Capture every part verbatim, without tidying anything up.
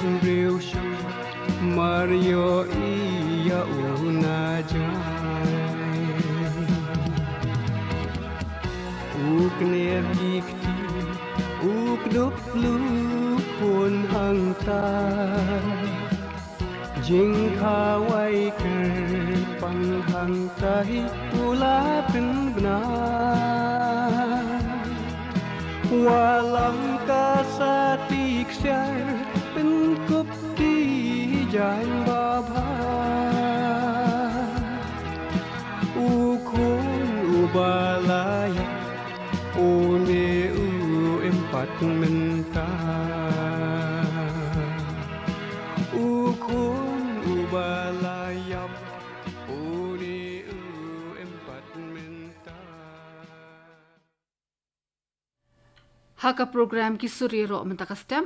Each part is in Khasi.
Briew shu mar ïohi ïa u na jngai. U kner ki kti, u kdup lu khun hangta. Jingkhawai kyrpang hangta hi u la pynbna. Wallam ka sati ksiar pynkup ki jaiñ babha. U khun u ba la ïap, une u em pat mynta. U khun u ba la ïap, une u em pat mynta. Ha ka program Ki Sur Ïaroh mynta ka step,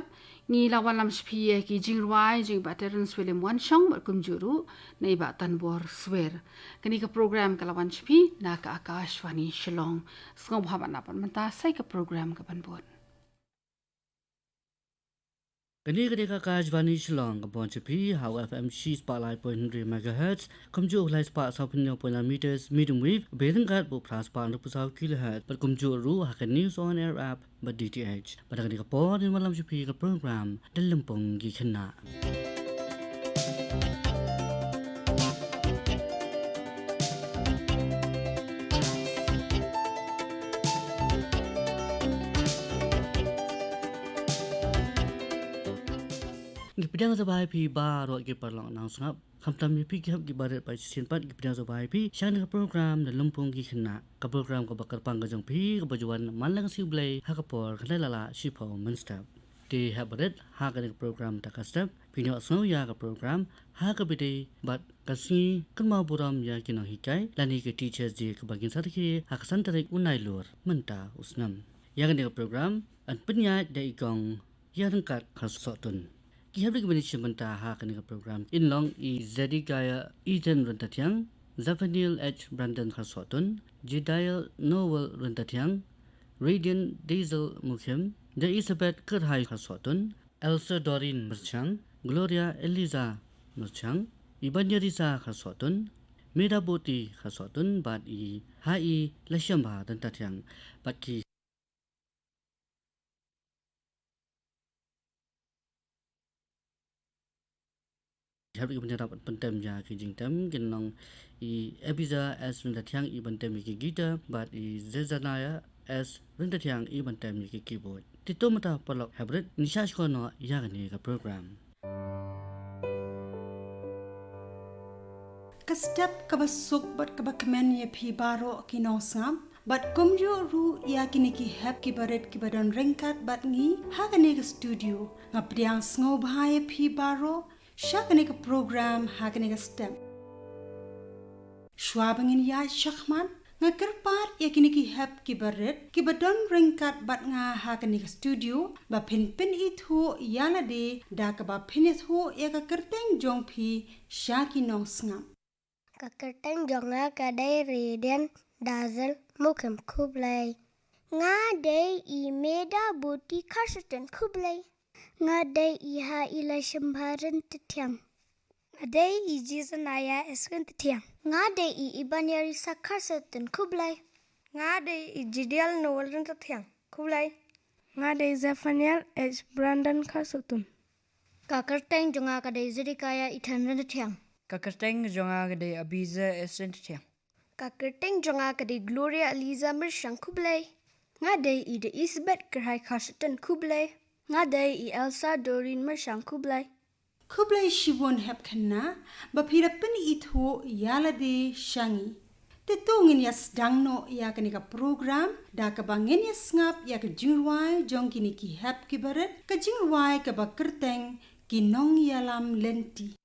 ngi la wanlam sha phi ïa ki jingrwai jong i Bah Terence William Wanshong bad kumjuh ruh na i Bah Tanbor Swer. Kane ka program ka la wan sha phi na ka Akashvani Shillong. Sngewbha ban nang pat mynta sa ïa ka program kaban bud. Kane ka dei ka Akashvani Shillong, ka poi sha phi ha u F M shispah lai point hynriew megahertz, kumjuh u laispah sawphew hynñiew point lai meters medium wave, bad ryngkat bad u phraspah hynriewphew saw kilohertz, bad kumjuh ruh ha ka News on Air app bad D T H. Bad ha kane ka por ngin wanlam sha phi ka program Da Lympung Ki Khynnah. Ngi pdiang sngewbha ïa phi baroh ki paralok nongsngap, khamtam ïa phi ki hep ki barit bad shisien pat ngi pdiang sngewbha ïa phi sha kane ka program Da Lympung Ki Khynnah, ka program kaba kyrpang ka jong phi kaba ju wan man la ka sngi Blei ha ka por khyndai la lah shiphew mynstep. Te hep barit, ha kane ka program mynta ka step phin ïohsngew ïa ka program Ha Kaba Ïadei bad Ka Sngi Kynmaw Burom ïa ki Nonghikai lane ka Teachers' Day kaba ngin sa rakhe ha ka san tarik u Nailur mynta u snem. Ïa kane ka program yn pynïaid da i Kong Ïaryngkat Kharsohtun. Ki hep ruh kiban ïashim bynta ha kane ka program kin long i Zedekiah Ethan Ryntathiang, Zephaniel H Brandon Kharsohtun, Jediel Noel Ryntathiang, Radiant Diesel Mukhim, Deisabeth Kyrhai Kharsohtun, Elsa Doreen Myrchang, Gloria Eliza Myrchang, i Banyarisa Kharsohtun, Meda Boti Kharsohtun bad i Hai Lashemba Ryntathiang. Bad ki hep ruh kiban ïarap pyntem ïa ki jingtem kin long i Abiza S Ryntathiang i ban tem ïa ki guitar bad i Zezaniah S Ryntathiang i ban tem ïa ki keyboard. Te to mynta paralok hep barit, ngin ïa shah shkor noh ïa kane ka program. Ka step kaba suk bad kaba kmen ïa phi baroh ki nongsngap, bad kumjuh ruh ïa kine ki hep ki barit kiba don ryngkat bad ngi ha kane ka studio. Nga pdiang sngewbha ïa phi baroh sha kane ka program ha kane ka step. Shuwa ba ngin ïaid shakhmat, nga kyrpad ïa kine ki hep ki barit kiba don ryngkat bad nga ha kane ka studio ba phin pynithuh ïa lade da kaba phin ithuh ïa ka kyrteng jong phi sha ki nongsngap. Ka kyrteng jong nga ka dei Radiant Dazzle Mukhim. Khublei. Nga dei i Meda Boti Kharsohtun. Khublei. Nga dei i Hai Lashemba Ryntathiang. Nga dei i Jezaniah S Ryntathiang. Nga dei i Ibanyarisa Kharsohtun. Khublei. Nga dei i Jediel Noel Ryntathiang. Khublei. Nga dei Zephaniel H Brandon Kharsohtun. Ka kyrteng jong nga ka dei Zedekiah Ethan Ryntathiang. Ka kyrteng jong nga ka dei Abiza S Ryntathiang. Ka kyrteng jong nga ka dei Gloria Eliza Myrshang. Khublei. Nga dei i Deisabeth Kyrhai Kharsohtun. Khublei. Nga dei i Elsa Doreen Myrshang. Khublei. Khublei shibun hep khynnah ba phi la pynithuh ïa lade sha ngi. Te to ngin ïa sdang noh ïa kane ka program da kaba ngin ïa sngap ïa ka jingrwai jong kine ki hep ki barit, ka jingrwai kaba kyrteng Ki Nongïalam Lynti.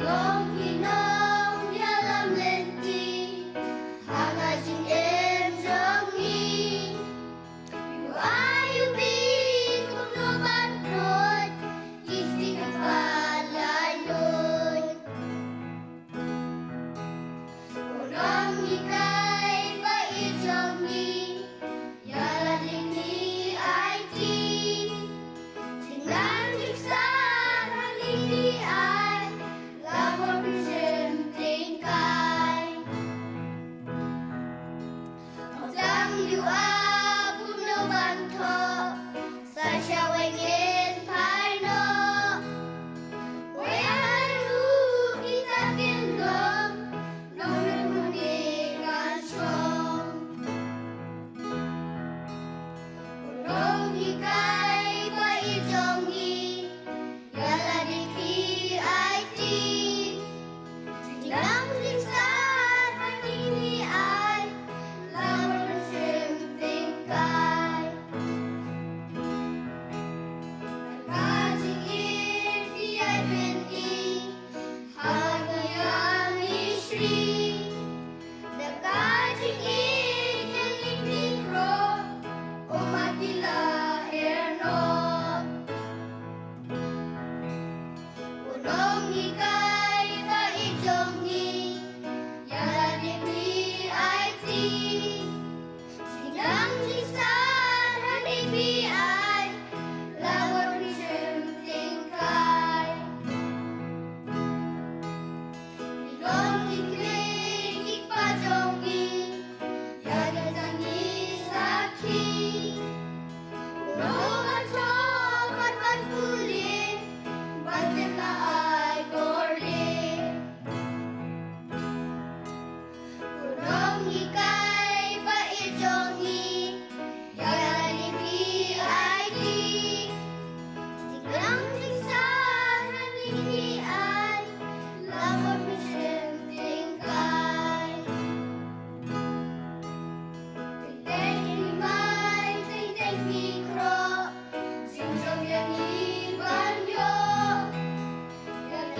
Long ki nongïalam lynti ha ka jingim jong ngi.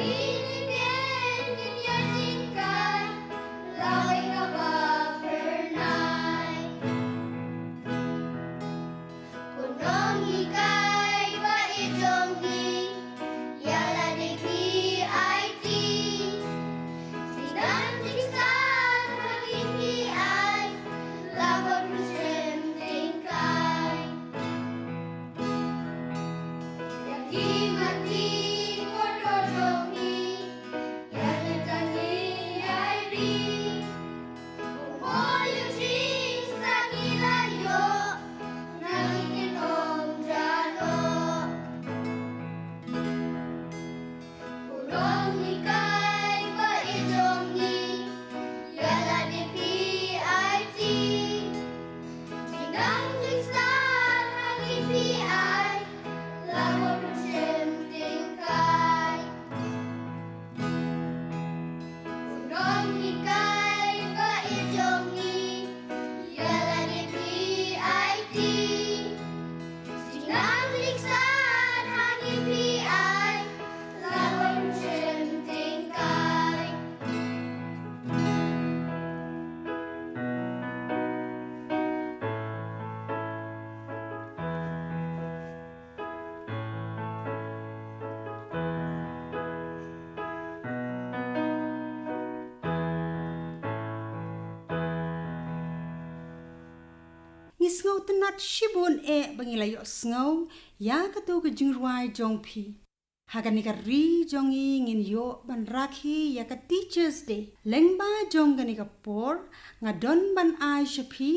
Ini pen ngin ïa jingkai lawei kaba phyrnai. Ko nonghikai ba ïeit jong ngi, ïa lade phi aiti. Jingdon jingstad ha ngi phi ai, la bun ruh shem tyngkai. Ïa ki mati kordor jong ngi, ïa ngi tang ngi ïai ri. Ko mol ïa jingstad ngi la ïoh, na ngi kin ym jah noh. Ko nonghikai ba ïeit jong ngi, ïa lade phi aiti. Jingdon jingstad ha ngi phi ai, la bun ruh shem tyngkai. Ko nonghikai ba ïeit jong ngi, ïa lade phi aiti. Jingdon jingstad ha ngi phi ai, la bun ruh shem tyngkai. Ngi sngewtynnat shibun eh ba ngi la ïohsngew ïa kato ka jingrwai jong phi. Ha kane ka ri jong ngi ngin ïoh ban rakhe ïa ka Teachers' Day. Lyngba jong kane ka por, nga don ban ai sha phi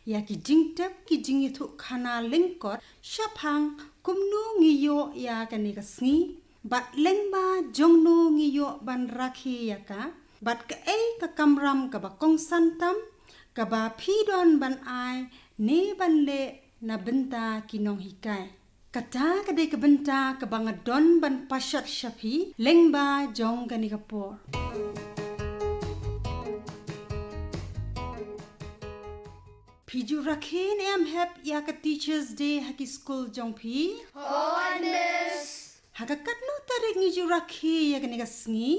ïa ki jingtep, ki jingïathuhkhana lyngkot shaphang kumno ngi ïoh ïa kane ka sngi, bad lyngba jongno ngi ïoh ban rakhe ïa ka, bad kaei ka kamram kaba kongsan tam kaba phi don ban ai ne ban leh na bynta ki nonghikai. Kata ka dei ka bynta kaba nga don ban pashat sha phi lyngba jong kane ka por. Phi ju rakhe ne em hep ïa ka Teachers' Day ha ki skul jong phi? Hooid, Miss. Ha ka katno tarik ngi ju rakhe ïa kane ka sngi?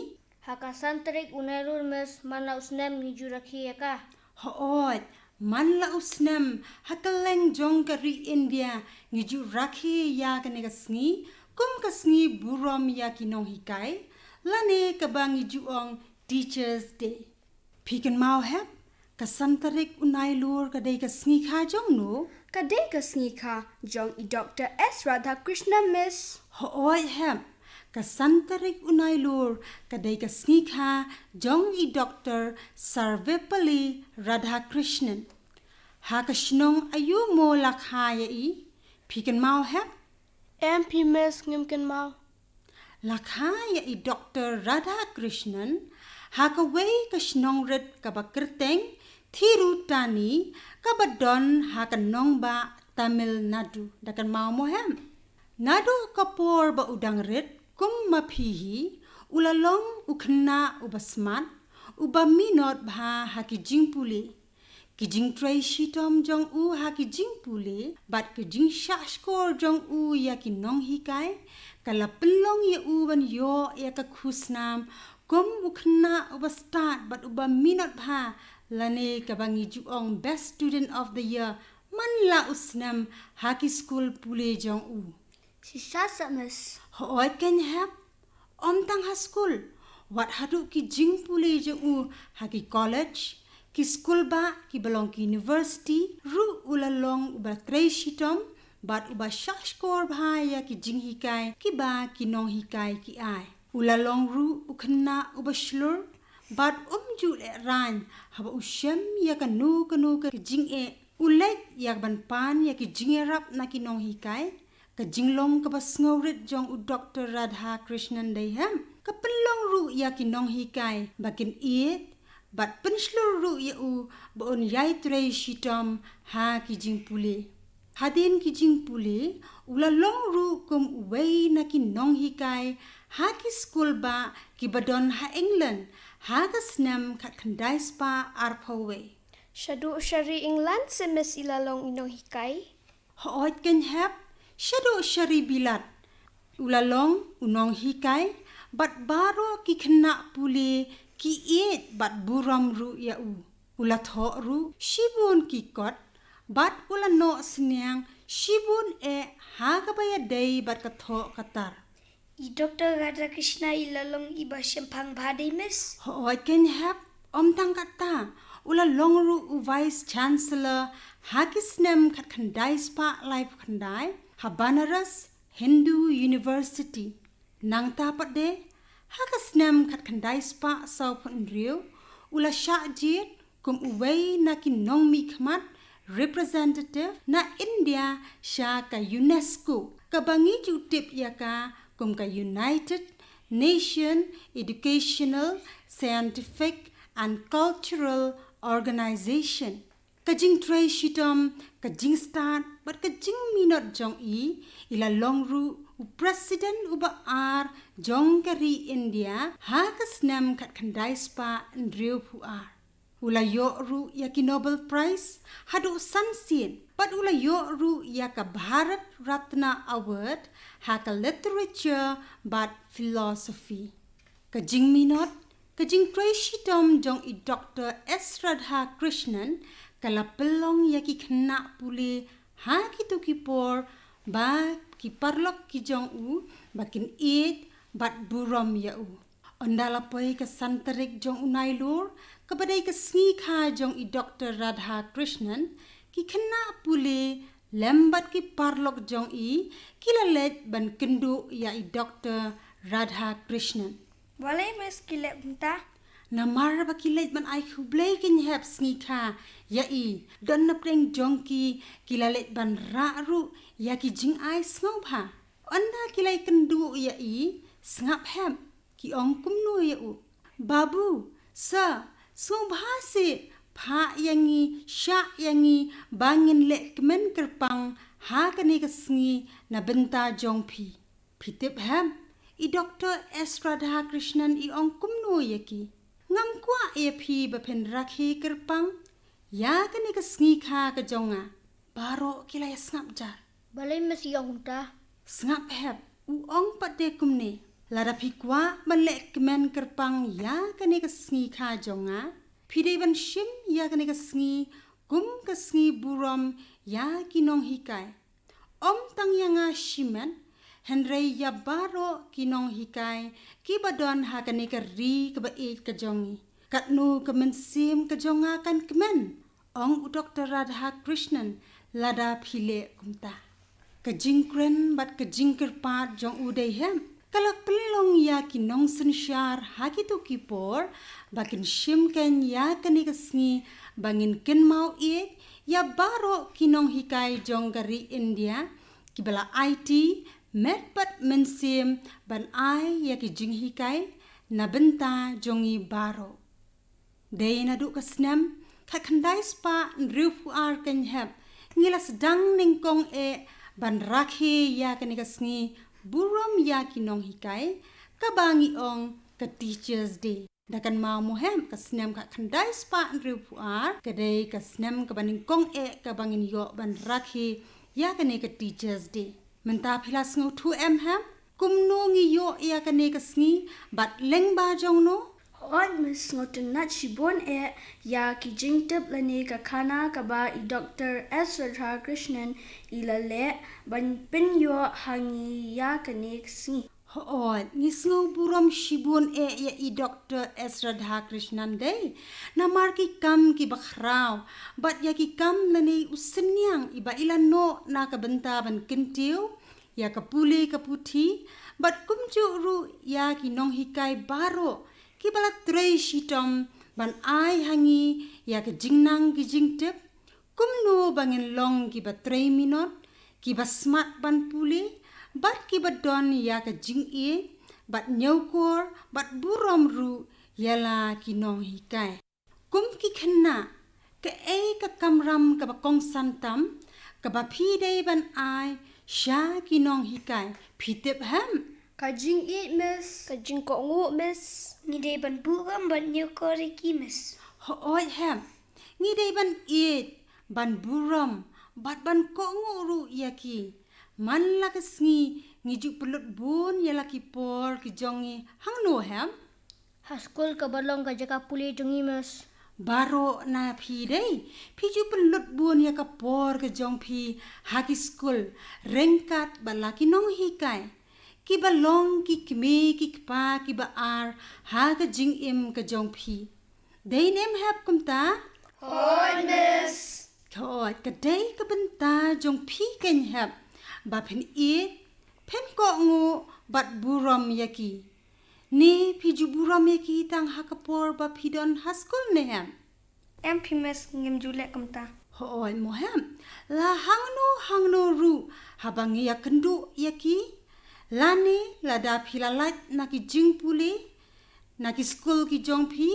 Ha ka san tarik u Nailur, Miss, man la u snem ngi ju rakhe ïa ka. Hooid, man la u snem ha kylleng jong ka ri India ngi ju rakhe ïa kane ka sngi kum ka sngi burom ïa ki nonghikai, lane kaba ngi ju ong Teachers' Day. Phi kynmaw hep, ka san tarik u Nailur ka dei ka sngi kha jong no? Ka dei ka sngi kha jong i Doctor S Radhakrishnan, Miss. Hooid hep, ka san tarik u Nailur ka dei ka sngi kha jong i Doctor Sarvepalli Radhakrishnan. Ha ka shnong aïu mo la kha ïa i? Phi kynmaw hep? Em phi, Miss, ngim kynmaw. La kha ïa i Doctor Radhakrishnan ha kawei ka shnong rit kaba kyrteng Thirutani, kaba don ha ka nongbah Tamil Nadu. Da kynmaw mo hep? Naduh ka por ba u dang rit kum ma phi hi, u la long u khynnah uba smat, uba minot bha ha ki jingpule. Ki jingtrei shitom jong u ha ki jingpule bad ki jingshahshkor jong u ïa ki nonghikai ka la pynlong ïa u ban ïoh ïa ka khusnam kum u khynnah uba stad bad uba minot bha, lane kaba ngi ju ong Best Student of the Year man la u snem ha ki skul pule jong u. Shisha seh, Miss. Hooid kein hep. Ym tang ha skul, wat haduh ki jingpule jong u ha ki college, ki skul bah, kiba long ki university ruh u la long uba trei shitom bad uba shahshkor bha ïa ki jinghikai kiba ki nonghikai ki ai. U la long ruh u khynnah uba shlur bad um ju lehraiñ haba u shem ïa kano kano ka jingeh. U leit ïa ban pan ïa ki jingïarap na ki nonghikai. Ka jinglong kaba sngewrit jong u Doctor Radhakrishnan dei hep ka pynlong ruh ïa ki nonghikai ba kin ïeit bad pynshlur ruh ïa u ba un ïai trei shitom ha ki jingpule. Hadien ki jingpule, u la long ruh kum uwei na ki nonghikai ha ki skul bah kiba don ha England ha ka snem khatkhyndai spah arphew wei. Shaduh sha ri England seh, Miss, i la long i nonghikai? Hooid kein hep, shaduh sha ri Bilat. U la long u nonghikai Bad baroh ki khynnah pule ki ïeit bad burom ruh ïa u. U la thoh ruh shibun ki kot bad u la noh synñiang shibun eh ha kaba ïadei bad ka thoh ka tar. I Doctor Radhakrishnan i la long iba shemphang bha dei, Miss? Hooid kein hep, ym tang katta, u la long ruh u Vice Chancellor ha ki snem khatkhyndai spah laiphew khyndai ha Banaras Hindu University. Nangta pat de, ha ka snem khatkhyndai spah sawphew hynriew, u la shah jied kum uwei na ki nongmihkhmat, representative, na India sha ka UNESCO, kaba ngi ju tip ïa ka kum ka United Nation Educational, Scientific and Cultural Organization. Ka jingtrei shitom, ka jingstad bad ka jingminot jong i, i la long ruh u President uba ar jong ka ri India ha ka snem khatkhyndai spah hynriewphew ar. U la ïoh ruh ïa ki Nobel Prize haduh san sien, bad u la ïoh ruh ïa ka Bharat Ratna Award ha ka Literature bad Philosophy. Ka jingminot, ka jingtrei shitom jong i Doctor S Radhakrishnan ka la pynlong ïa ki khynnah pule ha kito ki por ba ki paralok ki jong u ba kin ïeit bad burom ïa u. Ynda la poi ka san tarik jong u Nailur, kaba dei ka sngi kha jong i Doctor Radhakrishnan, ki khynnah pule lem bad ki paralok jong i ki la leit ban kynduh ïa i Doctor Radhakrishnan. Balei, Miss, ki leit mynta? Namar ba ki leit ban ai khublei kein hep sngi kha ïa i. Don na pdeng jong ki, ki la leit ban rah ruh ïa ki jingai sngewbha. Ynda ki la ïakynduh ïa i, sngap hep ki ong kumno ïa u: Babu, Sir, sngewbha seh, phah ïa ngi, shah ïa ngi ba ngin leh kmen kyrpang ha kane ka sngi na bynta jong phi. Phi tip hep, i Doctor S Radhakrishnan i ong kumno ïa ki: Ngam kwah ïa phi ba phin rakhe kyrpang ïa kane ka sngi kha ka jong nga. Baroh ki la ïa sngap jar. Balei, Miss, i ong kumta? Sngap hep, u ong pat de kumne: Lada phi kwah ban leh kmen kyrpang ïa kane ka sngi kha jong nga, phi dei ban shim ïa kane ka sngi kum ka sngi burom ïa ki nonghikai. Ym tang ïa nga shimet, hynrei ïa baroh ki nonghikai kiba don ha kane ka ri kaba ïeit ka jong ngi. Katno ka mynsiem ka jong nga kan kmen, ong u Doctor Radhakrishnan, lada phi leh kumta. Ka jingkren bad ka jingkyrpad jong u dei hep ka la pynlong ïa ki nongsynshar ha kito ki por ba kin shim kein ïa kane ka sngi ba ngin kynmaw ïeit ïa baroh ki nonghikai jong ka ri India kiba la aiti met bad mynsiem ban ai ïa ki jinghikai na bynta jong ngi baroh. Dei naduh ka snem khatkhyndai spah hynriewphew ar kein hep ngi la sdang nyngkong eh ban rakhe ïa kane ka sngi burom ïa ki nonghikai, kaba ngi ong ka Teachers' Day. Da kynmaw mo hep, ka snem khatkhyndai spah hynriewphew ar ka dei ka snem kaba nyngkong eh kaba ngin ïoh ban rakhe ïa kane ka Teachers' Day. Mynta phi la sngewthuh em hep kumno ngi ïoh ïa kane ka sngi bad lyngba jongno? Hooid, Miss, sngewtynnat shibun eh ïa ki jingtip lane ka khana kaba i Doctor S Radhakrishnan i la leh ban pynïoh ha ngi ïa kane ka sngi. Hooid, ngi sngew burom shibun eh ïa i Doctor S Radhakrishnan dei namar ki kam kiba khraw bad ïa ki kam lane u synñiang iba i la noh na ka bynta ban kyntiew ïa ka pule ka puthi bad kumjuh ruh ïa ki nonghikai baroh kiba la trei shitom ban ai ha ngi ïa ka jingnang ki jingtip, kumno ba ngin long kiba trei minot, kiba smat ban pule bad kiba don ïa ka jingïeit bad ñiewkor bad burom ruh ïa la ki nonghikai. Kum ki khynnah, kaei ka kamram kaba kongsan tam kaba phi dei ban ai sha ki nonghikai, phi tip hep? Ka jingïeit, Miss. Ka jingkohnguh, Miss. Ngi dei ban burom bad ñiewkor ïa ki, Miss. Hooid hep, ngi dei ban ïeit, ban burom bad ban kohnguh ruh ïa ki. Man la ka sngi Ngi ju pynlut bun ïa la ki por ki jong ngi hangno, hem? Ha skul kaba long ka jaka pule jong ngi, Miss. Baroh na phi dei, phi ju pynlut bun ïa ka por ka jong phi ha ki skul, ryngkat bad la ki nonghikai, kiba long ki kmie ki kpa kiba ar ha ka jingim ka jong phi. Dei ne em hep kumta? Hooid, Miss. Hooid, ka dei ka bynta jong phi kein hep ba phin ïeit, phin kohnguh bad burom ïa ki. Ne phi ju burom ïa ki tang ha ka por ba phi don ha skul ne em? Em phi, Miss, ngim ju leh kumta. Hooid mo hem. La hangno hangno ruh haba ngi ïakynduh ïa ki, lane lada phi la lait na ki jingpule na ki skul ki jong phi,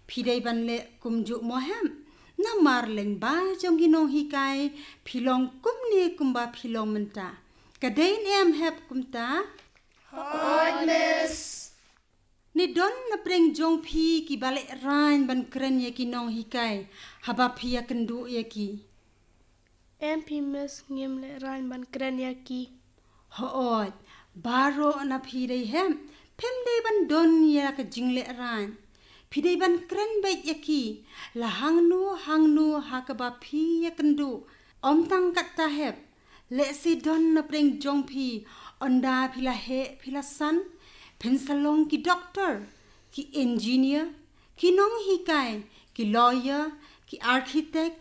phi dei ban leh kumjuh mo hem? Namar lyngba jong ki nonghikai phi long kumne kumba phi long mynta. Ka dei ne em hep kumta? Hooid, Miss. Ne don na pdeng jong phi kiba lehraiñ ban kren ïa ki nonghikai haba phi ïakynduh ïa ki? Em phi, Miss, ngim lehraiñ ban kren ïa ki. Hooid, baroh na phi dei hem, phim dei ban don ïa ka jinglehraiñ. Phi dei ban kren beit ïa ki la hangno hangno ha kaba phi ïakynduh. Ym tang katta hep, lehse don na pdeng jong phi ynda phi la heh phi la san, phin sa long ki doktor, ki engineer, ki nonghikai, ki lawyer, ki architect,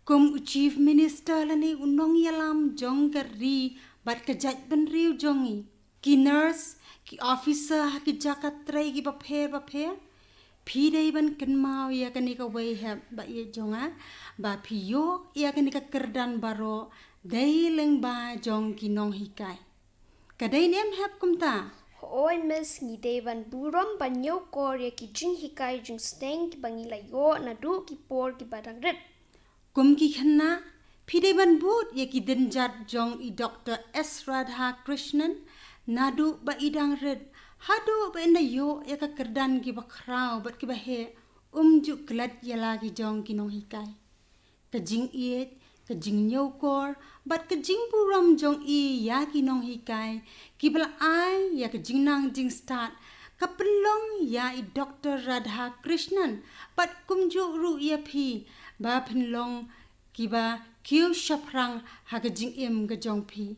kum u chief minister lane u nongïalam jong ka ri bad ka jaitbynriew jong ngi, ki nurse, ki officer ha ki jaka trei kiba pher ba pher. Phi dei ban kynmaw ïa kane kawei hep, ba ïeit jong nga, ba phi ïoh ïa kane ka kyrdan baroh dei lyngba jong ki nonghikai. Ka dei ne em hep kumta? Hooid, Miss, ngi dei ban burom ban ñiewkor ïa ki jinghikai jingsneng kiba ngi la ïoh naduh ki por kiba dang rit. Kum ki khynnah, phi dei ban bud ïa ki dynjat jong i Doktor S Radhakrishnan naduh ba i dang rit haduh ba in da ïoh ïa ka kyrdan kiba khraw bad kiba heh, um ju klet ïa la ki jong ki nonghikai. Ka jingïeit, ka jingñiewkor bad ka jingburom jong i ïa ki nonghikai kiba la ai ïa ka jingnang jingstad ka pynlong ïa i Doktor Radhakrishnan bad kumjuh ruh ïa phi ba phin long kiba kiew shaphrang ha ka jingim ka jong phi.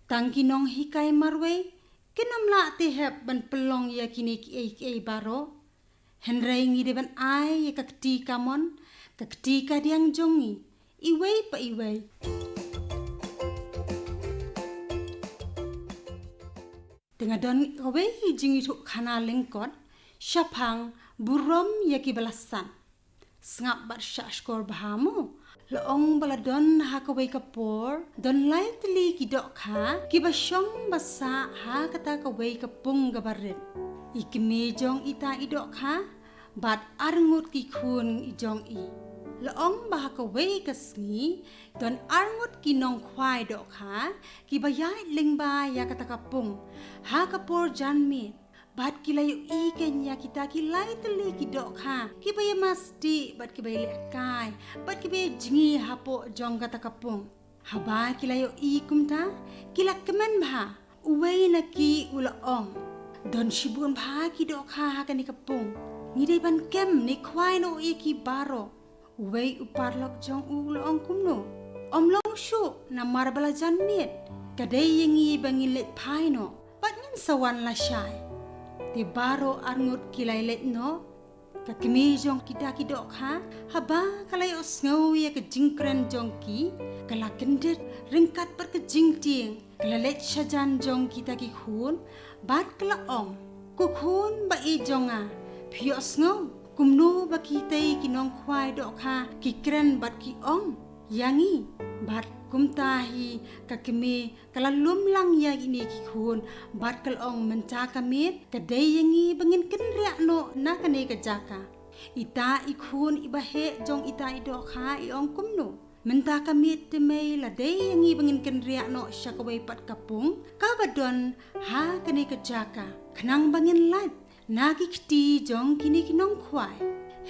Tang ki nonghikai marwei kin ym lah te hep ban pynlong ïa kine kiei kiei baroh. Hynrei ngi dei ban ai ïa ka kti kamon, ka kti kadiang jong ngi, iwei pa iwei. Te nga don kawei ka jingïathuhkhana lyngkot shaphang burom ïa kiba la san. Sngap bad shahshkor bha mo. La ong ba la don ha kawei ka por, don lai tylli ki dohkha kiba shong ba sah ha kata kawei ka pung kaba rit. I kmie jong ita i dohkha bad arngut ki khun i jong i. La ong ba ha kawei ka sngi don arngut ki nongkhwai dohkha kiba ïaid lyngba ïa kata ka pung ha ka por janmiet. Bad ki la ïohi kein ïa kita ki lai tylli ki dohkha kiba ïa mastieh bad kiba ïa lehkai bad kiba ïa jngi hapoh jong kata ka pung. Haba ki la ïohi kumta, ki la kmen bha. Uwei na ki u la ong, don shibun bha ki dohkha ha kane ka pung. Ngi dei ban kem ne khwai noh ïa ki baroh. Uwei u paralok jong u u la ong kumno, ym long shuh namar ba la janmiet. Ka dei ïa ngi ba ngin leit phai noh bad ngin sa wan lashai. Te baroh arngut ki la leit noh. Ka kmie jong kita ki dohkha, haba ka la ïohsngew ïa ka jingkren jong ki, ka la kyndit ryngkat bad ka jingtieng. Ka la leit shajan jong kita ki khun bad ka la ong, ko khun ba ïeit jong nga, phi ïohsngew kumno ba kitei ki nongkhwai dohkha ki kren bad ki ong ïa ngi? Bad kumta hi ka kmie ka la lum lang ïa kine ki khun bad ka la ong, mynta ka miet ka dei ïa ngi ba ngin kynriah noh na kane ka jaka. Ita i khun iba heh jong ita i dohkha i ong kumno, mynta ka miet te mei la dei ïa ngi ba ngin kynriah noh sha kawei pat ka pung kaba don ha kane ka jaka, khnang ba ngin lait na ki kti jong kine ki nongkhwai.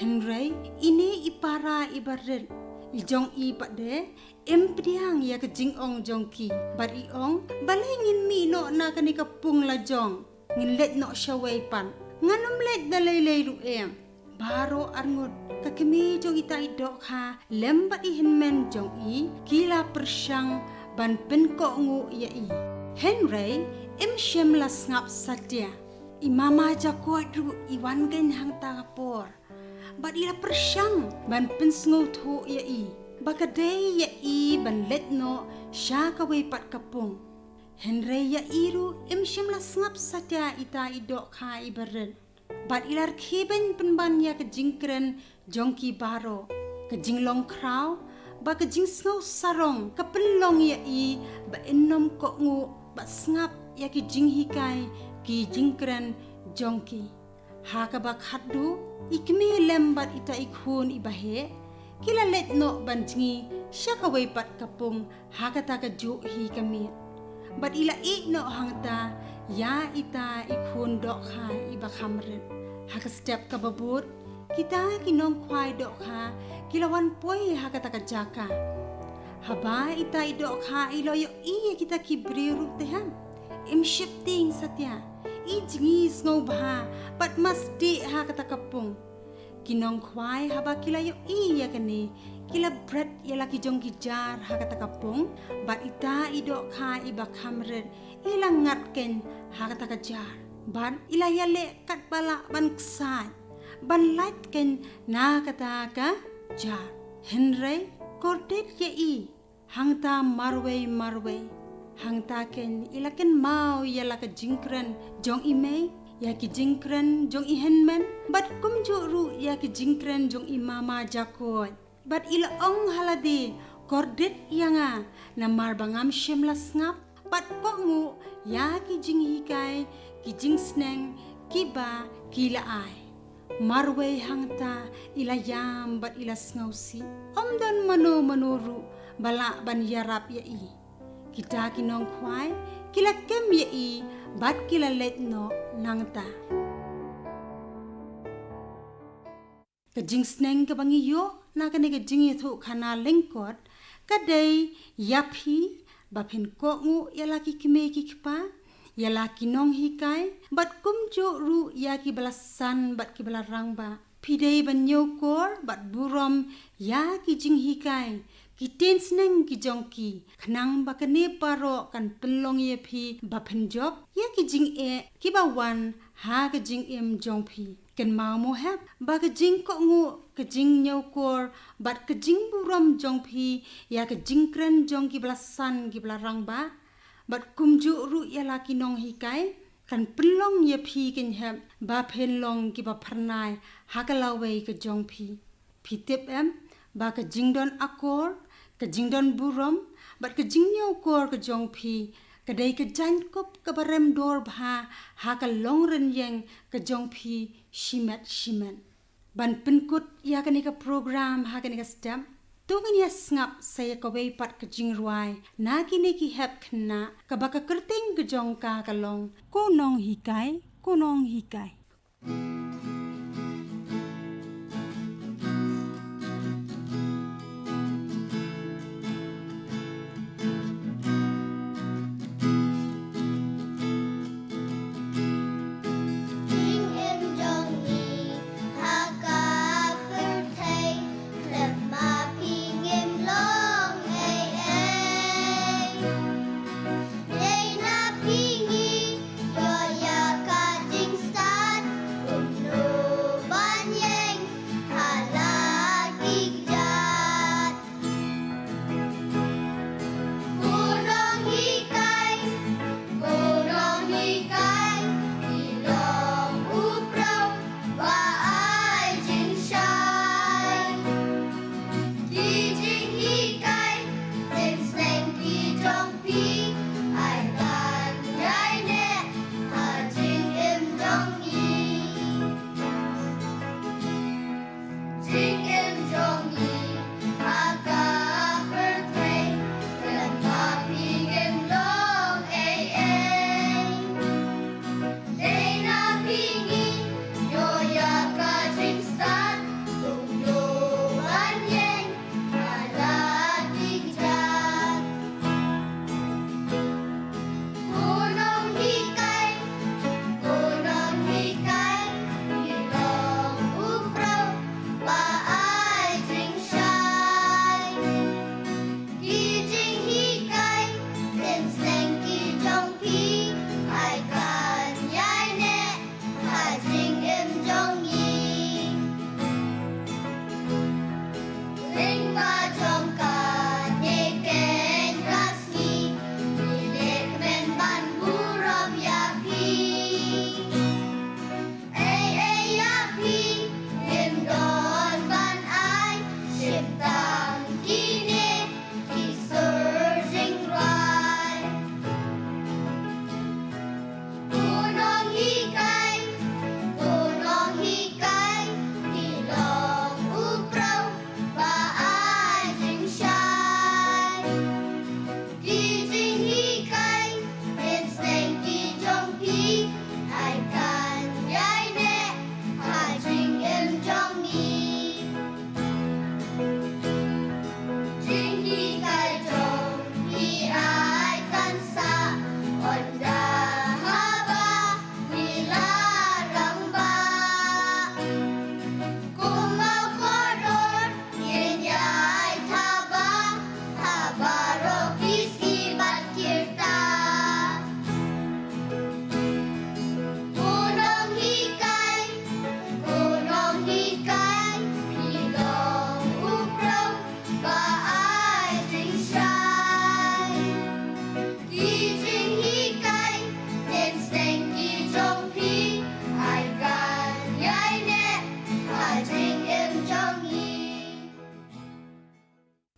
Hynrei ine i para iba rit, I jong i pat de im pdiang ïa ka jingong jong ki, bad i ong, balei ngin mih noh na kane ka pung la jong, ngin leit noh shawei pat. Ngan ym leit da lei lei ruh em. Baroh arngut, ka kmie jong ita i dohkha lem bad i hynmen jong i, ki la pyrshang ban pynkohnguh ïa i. Hynrei im shym la sngap satia. I mama jakoit ruh i wan kein hangta ka por, bad i la pyrshang ban pynsngewthuh ïa i ba ka dei ïa i ban leit noh sha kawei pat ka pung. Hynrei ïa i ruh im shym la sngap satia ita i dohkha iba rit. Bad i la rkhie beiñ pynban ïa ka jingkren jong ki baroh. Ka jinglong khraw bad ka jingsngew sarong ka pynlong ïa i ba in ym kohnguh bad sngap ïa ki jinghikai, ki jingkren jong ki. Ha kaba khatduh, i kmie lem bad ita i khun iba heh ki la leit noh ban jngi sha kawei pat ka pung ha kata ka juh hi ka miet. Bad i la ïeh noh hangta ïa ita i khun dohkha iba kham rit. Ha ka step kaba bud, kita ki nongkhwai dohkha ki la wan poi ha kata ka jaka. Haba ita i dohkha i la ïohi ïa kita ki briew ruh te, ha im sheptieng satia, i jngi sngewbha bad mastieh ha kata ka pung. Ki nongkhwai haba ki la ïohi ïa kane, ki la bret ïa la ki jong ki jar ha kata ka pung, bad ita i dohkha iba kham rit i la ngat kein ha kata ka jar. Bad i la ïaleh katba lah ban ksaid ban lait kein na kata ka jar. Hynrei kordit ïa i, hangta marwei marwei, hangta kein i la kynmaw ïa la ka jingkren jong i mei, ïa ki jingkren jong i hynmen, bad kumjuh ruh ïa ki jingkren jong i mama jakoit. Bad i la ong ha lade, kordit ïa nga, namar ba ngam shym la sngap bad kohnguh ïa ki jinghikai, ki jingsneng kiba ki la ai. Marwei hangta i la ïam bad i la sngewsih. Ym don mano mano ruh ba lah ban ïarap ïa i. Kita ki nongkhwai ki la kem ïa i bad ki la leit noh nangta. Ka jingsneng kaba ngi ïoh na kane ka jingïathuhkhana lyngkot ka dei ïa phi ba phin kohnguh ïa la ki kmie ki kpa, ïa la ki nonghikai, bad kumjuh ruh ïa kiba la san bad kiba la rangbah. Phi dei ban ñiewkor bad burom ïa ki jinghikai, ki tiensneng ki jong ki, khnang ba kane baroh kan pynlong ïa phi ba phin jop ïa ki jingeh kiba wan ha ka jingim jong phi. Kynmaw mo hep ba ka jingkohnguh, ka jingñiewkor bad ka jingburom jong phi ïa ka jingkren jong kiba la san kiba la rangbah, bad kumjuh ruh ïa la ki nonghikai, kan pynlong ïa phi kein hep ba phin long kiba phyrnai ha ka lawei ka jong phi. Phi tip em ba ka jingdon akor, ka jingdon burom bad ka jingñiewkor ka jong phi ka dei ka jaiñkup kaba rem dor bha ha ka longrynïeng ka jong phi shimet shimet. Ban pynkut ïa kane ka program ha kane ka step, to ngin ïa sngap sa ïa kawei pat ka jingrwai na kine ki hep khynnah, kaba ka kyrteng ka jong ka ka long Ko Nonghikai, Ko Nonghikai. Jingim jong ngi ha ka pyrthei, khlem ma phi ngim long ei ei. Dei na phi ngi ïoh ïa ka jingstad, kum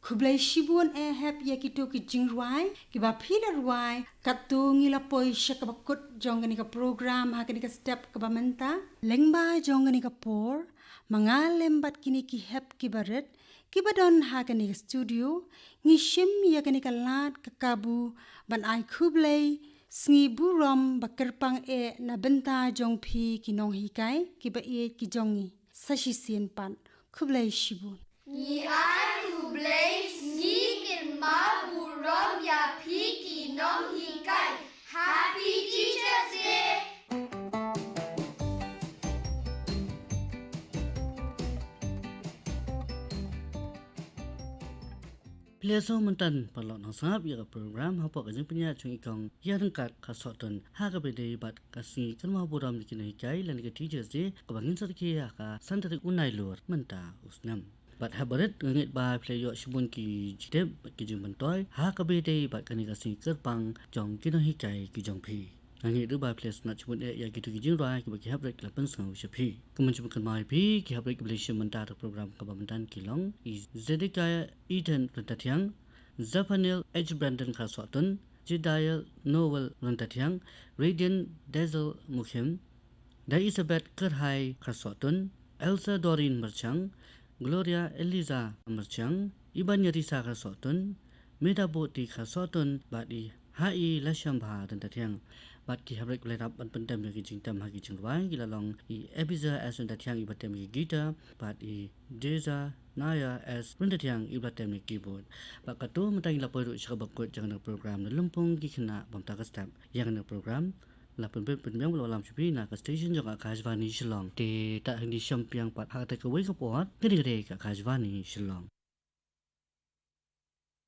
Khublei shibun eh hep ïa kito ki jingrwai kiba phi la rwai. Katto ngi la poi sha kaba kut jong kane ka program ha kane ka step kaba mynta. Lyngba jong kane ka por, ma nga lem bad kine ki hep kiba rit kiba don ha kane ka studio, ngi shim ïa kane ka lad ka kabu ban ai khublei sngi burom ba kyrpang eh na bynta jong phi ki nonghikai kiba ïeit ki jong ngi. Sa shisien pat, khublei shibun. Ngi ai khublei sngi kynmaw burom ïa phi ki nonghikai. Happy Teachers' Day! Phi la sngewthuh mynta paralok nongsngap ïa ka program hapoh ka jingpynïaid jong i kong ïa ryngkat ka Sohtun ha kaba ïadei bad ka sngi kynmaw burom ïa ki nonghikai lane ka Teachers' Day kaba ngin sa rakhe ha ka san tarik u Nailur mynta u snem. Bad ha barit nga ngeit ba phi la ïoh shibun ki jingtip bad ki jingmyntoi ha kaba ïadei bad kane ka sngi kyrpang jong ki nonghikai ki jong phi. Nga ngeit ruh ba phi la sngewthuh shibun eh ïa kito ki jingrwai kiba ki hep rit ki la pynsngew sha phi. Kumba nga kynmaw ïa phi, ki hep rit kiba la shim mynta ha ka program kaba mynta ki long i Zedekiah Ethan Ryntathiang, Zephaniel H Brandon ka Sohtun, Jediah Noel Ryntathiang, Radiant Dazzle Mukhim, Daisabeth Kyrhai ka Sohtun, Elsa Doreen Myrchang, Gloria Eliza Myrchang, Iban Yarisa ka Sohtun, Meda Boti ka Sohtun, bad i Hai Lashambha Ryntathiang. Bad ki hep rit kiba la ïarap ban pyndem ïa ki jingtem ha ki jingrwai ki la long i Ebenezer S Ryntathiang iba tem ïa ki guitar, bad i Deza Naya S Ryntathiang iba tem ïa ki keyboard. Bad katto mynta ngi la poi ruh sha kaba kut jong kane ka program na lympung ki khynnah bym ta ka step. Ïa kane ka program la pynbit pynbiang bad la wallam sha phi na ka station jong ka Akashvani Shillong. Te tad hynnin shem biang pat ha kata kawei ka por, kane ka dei ka Akashvani Shillong.